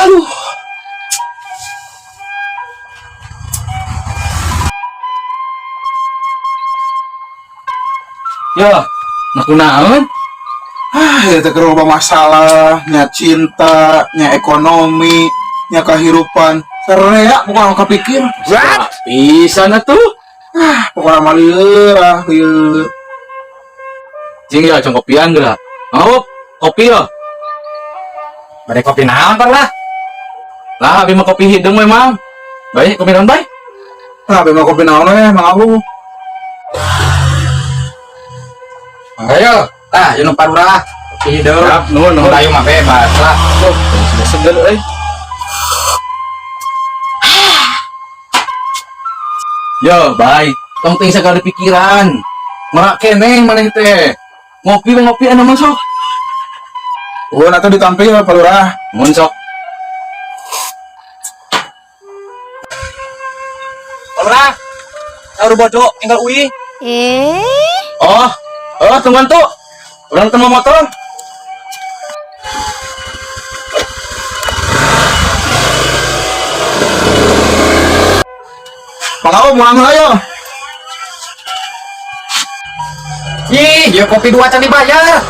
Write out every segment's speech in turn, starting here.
Aduh. Yo, nah kunaon? Ah, ya teh keur loba masalah, nya cinta, nya ekonomi, nya kehidupan. Serea pokoknya kapikir. What? Bisa na tuh. Ah, pokoknya mah lieur ah, lieur. Jing ya, cong kopian geura. Mau kopi yo. Bade kopi naon tong lah. Lah, abi mah kopi hideung memang. Baik, kopi naon bae? Ah, abi mah kopi naon we, Mang Abu. Ayo, tah ieu nu parurah. Kopi hideung. Siap, nuhun, nuhun. Ayo mah bebas lah. Tuh, sudah seger euy. Yo, bye. Tong ting segala pikiran. Merak keneh maneh teh. Ngopi mah ngopi anu mah sok. Nuhun atuh ditampi ya, Pak Lurah. Nuhun sok. Lurah. Saur bodoh enggal uih. Eh? Oh, oh tungguan tuh. Urang teu motor. Mang Abu mulang heula yo. Ih, ieu kopi dua can dibayar.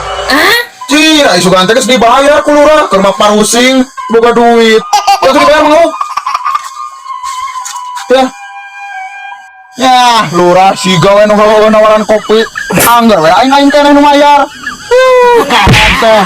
Cih, ai sugan teh geus dibayar ku lurah, keur mah parusing, boga duit. Ya tuh dibayar Mang Abu. Ya. Ya, lurah siga we nu nawaran kopi. Angger we aing aing keneh nu mayar. Huh, teh.